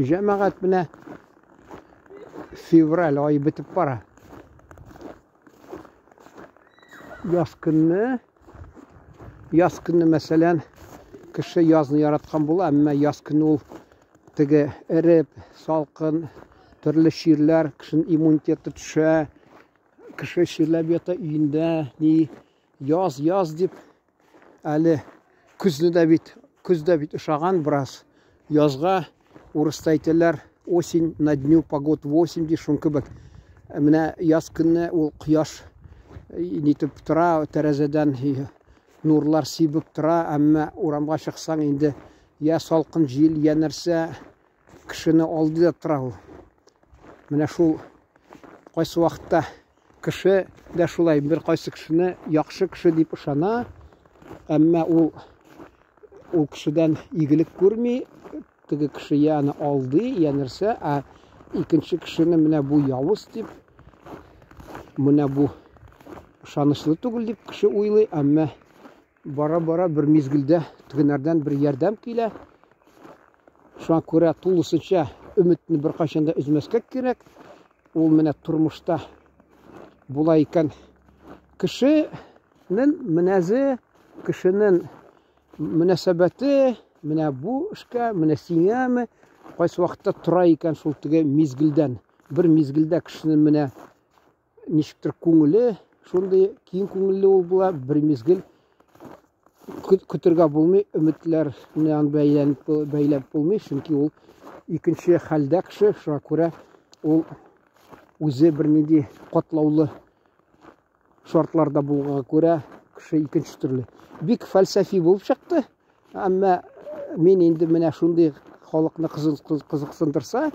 Җәмәгать менә февраль ае бетеп бара. Яз көнне, яз көнне мәсәлән, кеше язны яраткан була, әмма яз көне ул теге эреп, салкын, төрле чирләр, кешенең иммунитеты төшә, кеше чирләп ята өендә, ни яз, яз дип Әле көзне дә бит, көз дә бит ошаган бераз. Язга урыста әйтәләр, осень на дню погод 8 ди шун кебек. Ә менә яз көнне ул кояш нитеп тора, тәрәзәдән нурлар сибеп тора, әмма урамга чыксаң инде я салкын җил, я нәрсә кешене алдый да тора ул. Менә шул кайсы вакытта Кеше дә шулай, бер кайсы кешене яхшы кеше дип ышана, әмма ул ул кешедән игелек күрми, теге кеше я аны алдый, я нәрсә, ә икенче кешене менә бу явыз дип, менә бу ышанычлы түгел дип кеше уйлый, әмма бара-бара бер мизгелдә тегенәрдән бер ярдәм килә. Шуңа күрә тулысынча өметне беркайчан да өзмәскә кирәк. Ул менә тормышта була икән. Кешенең менәзе, кешенең мөнәсәбәте менә бу эшкә, менә сиңәме, кайсы вакытта тора икән шул теге мизгелдән. Бер мизгелдә кешенең менә ничектер күңеле шундый киң күңелле ул була, бер мизгел көтергә булмый, өметләр белән бәйләнеп бәйләп булмый, чөнки ул икенче хәлдә кеше, шуңа күрә ул үзе бернинди катлаулы шартларда булганга күрә кеше икенче төрле. Бик фәлсәфи булып чыкты, әмма мин инде менә шундый халыкны кызыксындырса,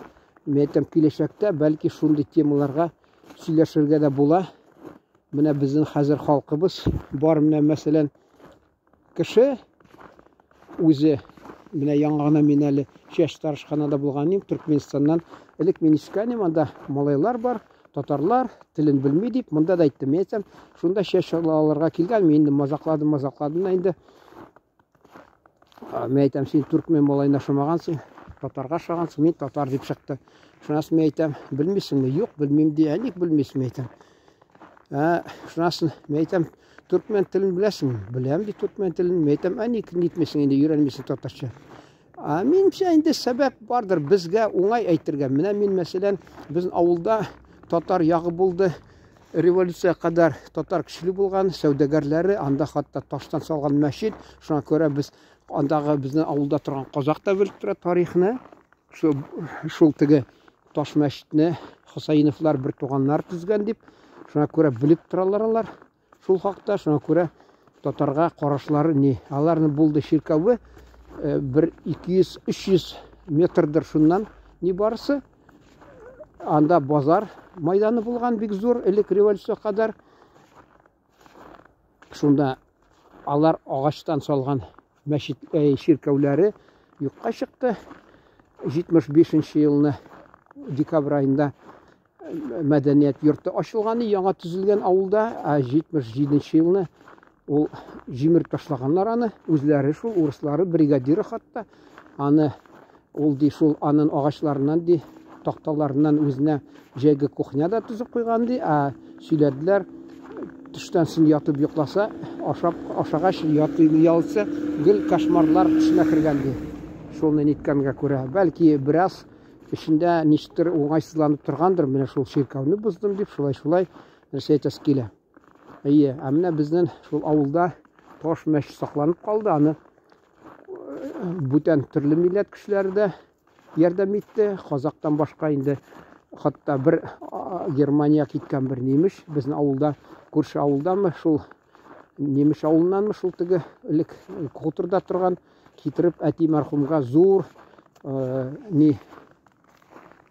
мин әйтәм, киләчәктә бәлки шундый темаларга сөйләшергә дә була. Менә безнең хәзер халкыбыз бар, менә мәсәлән, кеше үзе менә яңа гына мин әле чәч тарышханада булган идем, Төркменистаннан. Элек мин ишеткән идем, анда малайлар бар, татарлар, телен белми дип, монда да әйттем. Мин әйтсәм, шунда чәч алырга килгән, мин инде мазакладым, мазакладым да инде. Мин әйтәм, син төркмен малаена ошамагансың, татарга ошагансың, мин татар дип чыкты. Шуннан соң мин әйтәм, белмисеңме? Юк, белмим ди. Ә ник белмисең, мин әйтәм. Ә, шуннан соң мин әйтәм, төркмен телен беләсеңме? Беләм ди төркмен телен. Мин әйтәм, ә ник нитмисең инде, өйрәнмисең татарча? Ә минемчә инде сәбәп бардыр безгә уңай әйтергә. Менә мин, мәсәлән, безнең авылда татар ягы булды. Революция кадәр татар көчле булган, сәүдәгәрләре, анда хәтта таштан салган мәчет. Шуңа күрә без андагы безнең авылда торган казак та белеп тора тарихны. Шул, шул теге таш мәчетне Хусаиновлар бер туганнар төзгән дип. Шуңа күрә белеп торалар алар. Шул хакта, шуңа күрә татарга карашлары ни? Аларны булды чиркәве э, бер 200-300 метрдыр шуннан ни барысы. Анда базар майданы булган бик зур, элек революция кадәр. Шунда алар агачтан салган мәчет э, чиркәүләре юкка чыкты. 75 елны декабрь аенда мәдәният йорты ачылган, яңа төзелгән авылда, ә 77 елны ул җимереп ташлаганнар аны, үзләре шул урыслары, бригадиры хатта аны ул ди шул анын агачларыннан ди, такталарыннан үзенә җәйге кухня да төзеп куйган ди, ә сөйләделәр, төштән соң ятып йокласа, ашап, ашагач ятып ялса, гел кошмарлар төшенә кергән ди. Шуны ниткәнгә күрә, бәлки бераз эчендә ничектер уңайсызланып торгандыр, менә шул чиркәүне боздым дип, шулай-шулай нәрсә әйтәсе килә. Әйе, ә менә безнең шул авылда таш мәчет сакланып калды, аны э, бүтән төрле милләт кешеләре дә ярдәм итте. Казактан башка инде хатта бер Германия киткән бер немеш, безнең авылда, күрше авылдамы, шул немеш авылыннанмы, шул теге элек хуторда торган китереп әти мәрхүмгә зур э, ни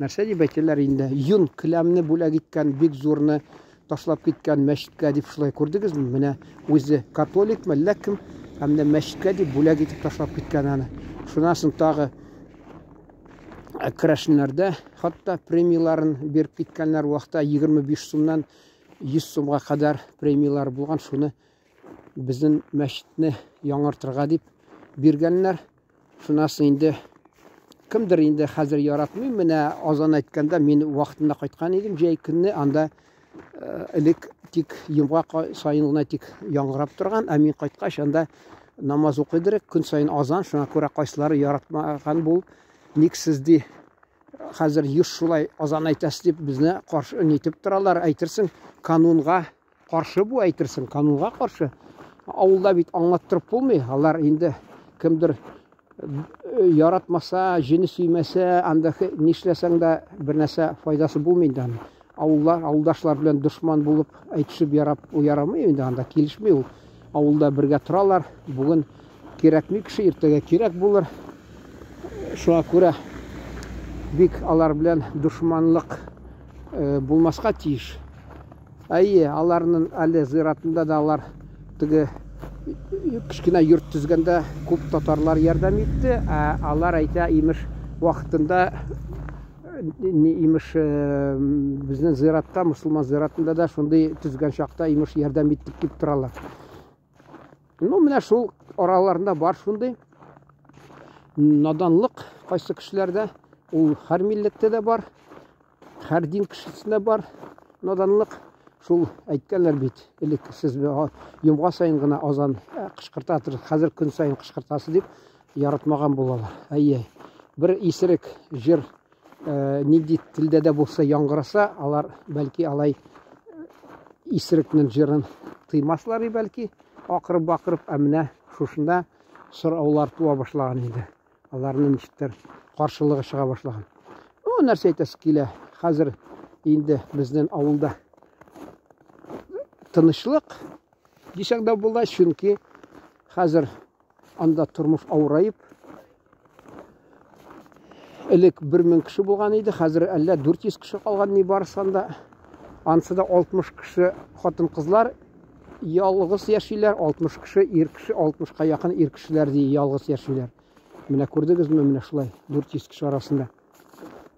нәрсә дип әйтәләр инде йон келәмне бүләк иткән бик зурны ташлап киткән мәчеткә дип шулай күрдегезме менә үзе католикмы әллә кем ә менә мәчеткә дип бүләк итеп ташлап киткән аны шуннан соң тагы э, керәшеннәрдә хатта премияләрен биреп киткәннәр вакытта 25 сумнан 100 сумга кадәр премияләр булган шуны безнең мәчетне яңартырга дип биргәннәр. Шуннан соң инде Кемдер инде хәзер яратмый. Менә азан әйткәндә мин вакытында кайткан идем җәй көнне. Анда э, элек тик йомга саен гына тик яңгырап торган, ә мин кайткач анда намаз укыйдыр, көн саен азан, шуңа күрә кайсылары яратмаган бул. Ник сез ди хәзер еш шулай азан әйтәсез дип безне каршы нитеп торалар, әйтерсең канунга Каршы бу әйтерсең, канунга каршы. Авылда бит аңлаттырып булмый. Алар инде кемдер э, яратмаса, җене сөймәсә, анда нишләсәң дә бер нәрсә файдасы булмый инде аның. Авыллар, авылдашлар белән дошман булып әйтешеп ярап ярамый инде анда килешми ул. Авылда бергә торалар. Бүген кирәкми кеше, иртәгә кирәк булыр. Шуңа күрә бик алар белән дошманлык э, булмаска тиеш. Әйе, аларның әле зиратында да алар теге кечкенә йорт төзгәндә күп татарлар ярдәм итте, ә алар әйтә, имеш, вакытында имеш безнең зиратта, мусульман зиратында да шундый төзгән чакта имеш ярдәм иттек дип торалар. Ну, менә шул араларында бар шундый наданлык кайсы кешеләрдә, ул һәр милләттә дә бар. Һәр дин кешесендә бар наданлык. Шул әйткәннәр бит, элек сез йомга саен гына азан э, кычкырта торып, хәзер көн саен кычкыртасы дип яратмаган булалар. Әйе. Бер исерек җыр э, нинди телдә дә булса яңгыраса, алар бәлки алай э, исерекнең җырын тыймаслар бәлки, акырып-бакырып, ә менә шушында сораулар туа башлаган инде. Аларның ничектер каршылыгы чыга башлаган. Ну, нәрсә әйтәсе килә, хәзер инде безнең авылда тынычлык дисәң дә була, чөнки хәзер анда тормыш авыраеп, элек 1000 кеше булган иде, хәзер әллә 400 кеше калган ни барысы анда. Ансы да 60 кеше хатын-кызлар ялгыз яшиләр, 60 кеше ир кеше, 60-ка якын ир кешеләр ди ялгыз яшиләр. Менә күрдегезме, менә шулай 400 кеше арасында.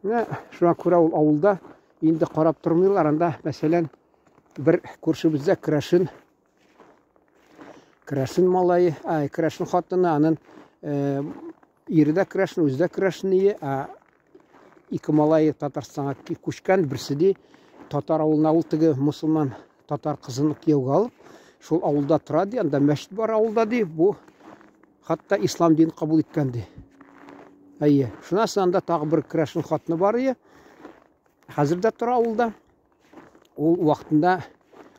Менә шуңа күрә ул авылда инде карап тормыйлар. Анда, мәсәлән, бер күршебездә керәшен керәшен малае, ай, керәшен хатыны, анын э, ире дә керәшен, үзе дә керәшен ие, ә ике малае Татарстанга күчкән, берсе ди татар авылына ул теге мусульман татар кызын кияүгә алып, шул авылда тора ди, анда мәчет бар авылда ди, бу хатта ислам динен кабул иткән ди. Әйе, шуннан соң анда тагы бер керәшен хатыны бар ие. Хәзер дә тора авылда. Ул вакытында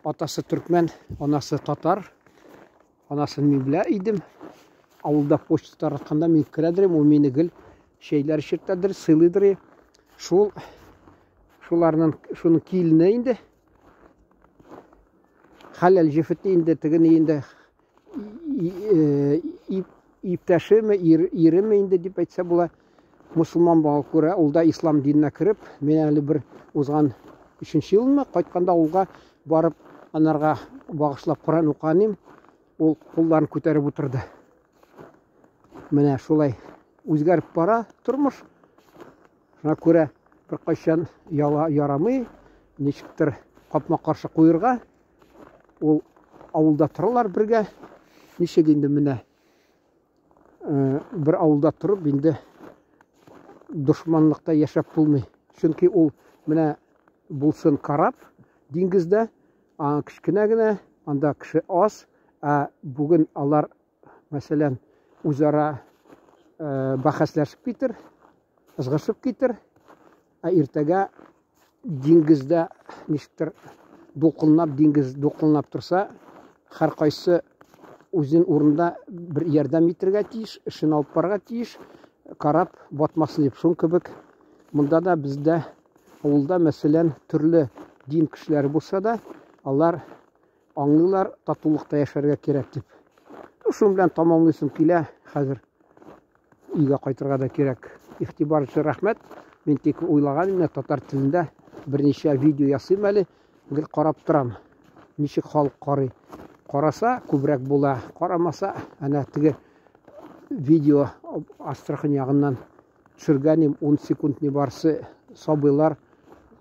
атасы төркмән, анасы татар. Анасын мин белә идем. Авылда почта таратканда мин керәдер, ул мине гел чәйләр эчертәдер, сыйлыйдыр. Шул шуларның шуның килене инде. Хәләл җефете инде тегене инде иптәшеме, иреме инде дип әйтсә була. Мусульман булганга күрә, ул да ислам диненә кереп, мин әле бер узган өченче елмы кайтканда авылга барып анарга багышлап Коръән укыган идем. Ул кулларын күтәреп утырды. Менә шулай үзгәреп бара тормыш. Шуңа күрә беркайчан яла ярамый, ничектер капма-каршы куерга. Ул авылда торалар бергә. Ничек инде менә э, бер авылда торып инде дошманлыкта яшәп булмый. Чөнки ул менә булсын кораб диңгездә, а кечкенә генә, анда кеше аз, ә бүген алар, мәсәлән, үзара э, бәхәсләшеп китер, ызгышып китер, ә иртәгә диңгездә ничектер дулкынлап, диңгез дулкынлап торса, һәркайсы үзенең урында бер ярдәм итәргә тиеш, эшен алып барырга тиеш, кораб батмасын дип. Шуның кебек монда да бездә авылда, мәсәлән, төрле дин кешеләре булса да, алар аңлыйлар, татулыкта яшәргә кирәк дип. Шуның белән тамамлыйсым килә хәзер. Өйгә кайтырга да кирәк. Игътибар өчен рәхмәт. Мин тик уйлаган идем, татар телендә берничә видео ясыйм әле. Гел карап торам. Ничек халык карый. Караса, күбрәк була. Карамаса, әнә теге видео Астрахань ягыннан төшергән идем, 10 секунд не барсы сабыйлар,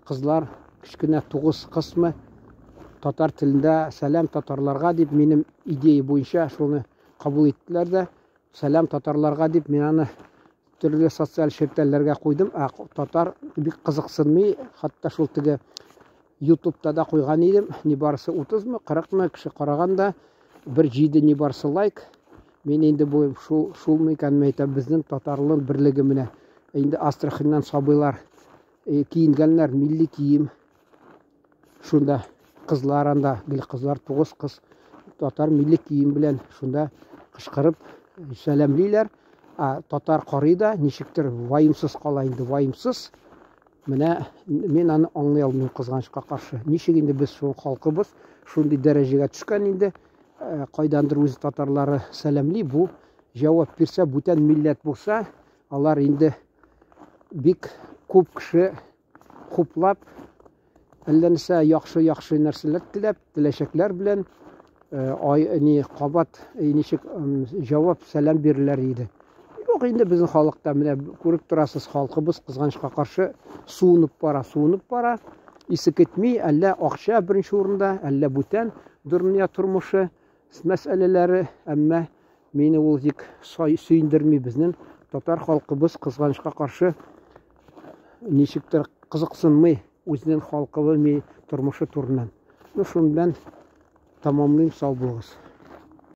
кызлар, кечкенә 9 кызмы татар телендә сәлам татарларга дип минем идея буенча шуны кабул иттеләр дә, Сәлам татарларга дип мин аны Төрле социаль челтәрләргә куйдым, ә татар бик кызыксынмый, хәтта шул теге Ютубта да куйган идем, нибарысы 30 мы, 40 мы кеше караган да, бер җиде нибарысы лайк. Мин инде бу шул шулмы икән, әйтәм, безнең татарлы берлеге менә. Инде Астраханьнан сабыйлар киенгәннәр милли кием. Шунда кызлар анда, гел кызлар, тугыз кыз татар милли кием белән шунда кычкырып сәламлиләр. А татар карый да ничектер ваемсыз кала инде, ваемсыз. Менә мин аны аңлый алмыйм кызганычка каршы. Ничек инде без шул халкыбыз шундый дәрәҗәгә төшкән инде, кайдандыр үз татарлары сәламли, бу җавап бирсә, бүтән милләт булса, алар инде бик күп кеше хуплап, әллә нәрсә яхшы-яхшы нәрсәләр теләп, теләчәкләр белән э, ай, ни, кабат э, ничек җавап, сәлам бирерләр иде. Юк, инде безнең халыкта менә күреп торасыз, халкыбыз кызганычка каршы суынып бара, суынып бара. Исе китми, әллә акча беренче урында, әллә бүтән дөнья тормышы мәсьәләләре, әмма мине ул тик сөендерми. Безнең татар халкыбыз кызганычка каршы ничектер кызыксынмый үзенең халкыбыз ми тормышы турыннан. Ну, шуның белән тамамлыйм, сау булыгыз.